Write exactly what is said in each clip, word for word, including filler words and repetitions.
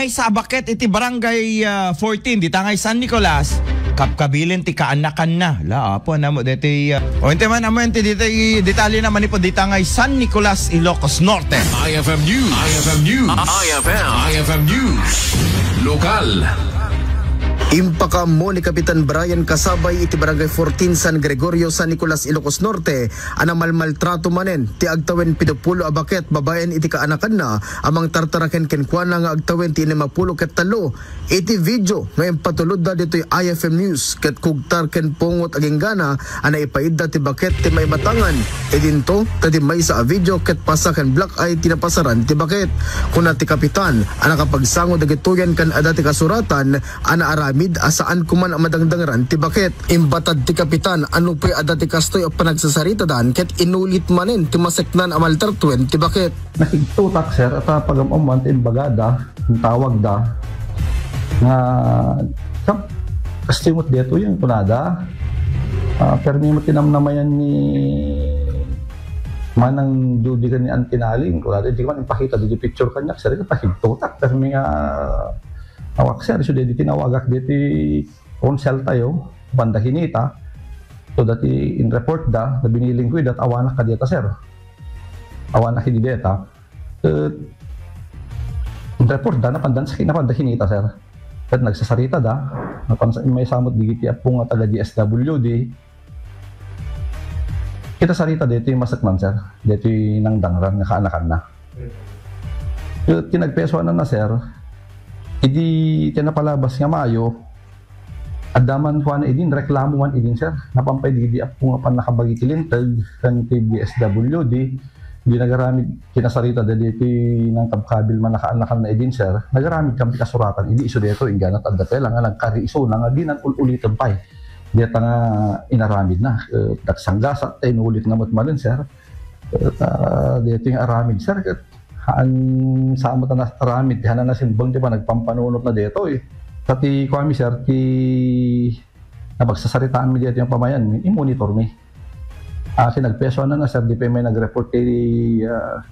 Ay, sa baket iti Barangay, ah, fourteen, dita ngay San Nicolas, kapkabilen ti kaanakanna. La, apo, namo, deti, ah, o, inte man, amo, enti, deti, detalye na manipod dita ngay San Nicolas, Ilocos Norte. I F M News. I F M News. I F M. I F M News. Lokal. Impakaammo ni Kapitan Brian Kasabay iti Barangay fourteen San Gregorio, San Nicolas, Ilocos Norte, a namalmaltrato manen ti agtawen pidopulo a baket babaen iti kaanakanna a mangtartaraken kenkuana nga agtawen ti inim a pulo ket tallo. Iti video nga impatulodda ditoy I F M News ket kugtar ken pungot aginggana a naipaidda ti baket ti maimatangan idinto, ta ti maysa a video ket pasa ken black eye ti napasaran ti baket. Kuna ti kapitan a nakapagsango dagitoyen ken adda ti kasuratan a naaramid a saan koman a madangdangran ti baket. Imbatad ti kapitan a nupay adda ti kastoy a panagsasaritadan ket inulit manen ti maseknan a maltratuen ti baket. Nakigtutak, sir, at, ah, pagam-ammoan ti imbagada, ang tawagda, nga, "Kap, kastoy met detoy," kunada. Ah, permi met tinamnamayan ni Manang Judy ken ni Auntie Naling, kunada, "Di man impakita, di picture kaniak, sir, nakigtutak." Permi nga, awak, sir, isu di tinawagak deti konseltayo, banda kinita, so dati in-report da, na biniling ko, dat awanak ka deta, sir. Awanak idi deta. Eh, in-report da, napandan sa, napanda kinita, sir. Ket nagsasarita da, napansa, may samot digiti apo nga taga D S W D. Kita sarita dito yung masaknan, sir. Dito yung nangdangran nga kaanakan na. Ket kinagpesuanan na, sir, idi ti napalabas nga Mayo, adda man kuana idin reklamo man idin, sir. Napampay di, di apo nga pan nakabagi ti linteg kan ti D S W D. Di nagaramid kinasarita da diti nang kabkabil man nakaanakan na idin, sir. Nagaramid kami kasuratan idi isu deto, ingganat adda pay lang nga nagkariiso na nga di nang ul-ulitan pay. Deta nga inaramid na, eh, daksang gasa, ta inulit na met manen, sir. Eh, ta, dito yung aramid, sir. Ket haan sa amo ta na aramid, ti haan na simbang, di ba, nagpampanunot na dito, eh. Ta ti, kuami, sir, ti napagsasaritaan mi dito yung pamayan mi, i-monitor mi. Ah, kinagpesuan na na, sir, di pa may nag-report kay, ah,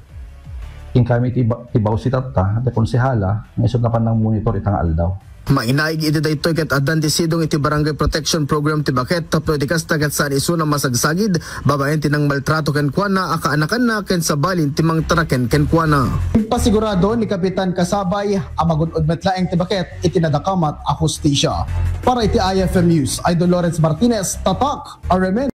king kami ti ba-, ti Bausi tatta, ti konsehala, nga isut na pannang monitor itang aldaw. Mainaig iti daytoy ket addan ti sidong iti Barangay Protection Program ti baket tapno iti kasta ket saan isuna masagsagid babaen ti nangmaltrato kenkuana a kaanakanna ken sabalin ti mangtaraken kenkuana. Impasigurado ni Kapitan Kasabay a magun-od met laeng ti baket iti nadakamat a hustisya. Para iti I F M News, Idol Lawrence Martinez, Tatak, R M N.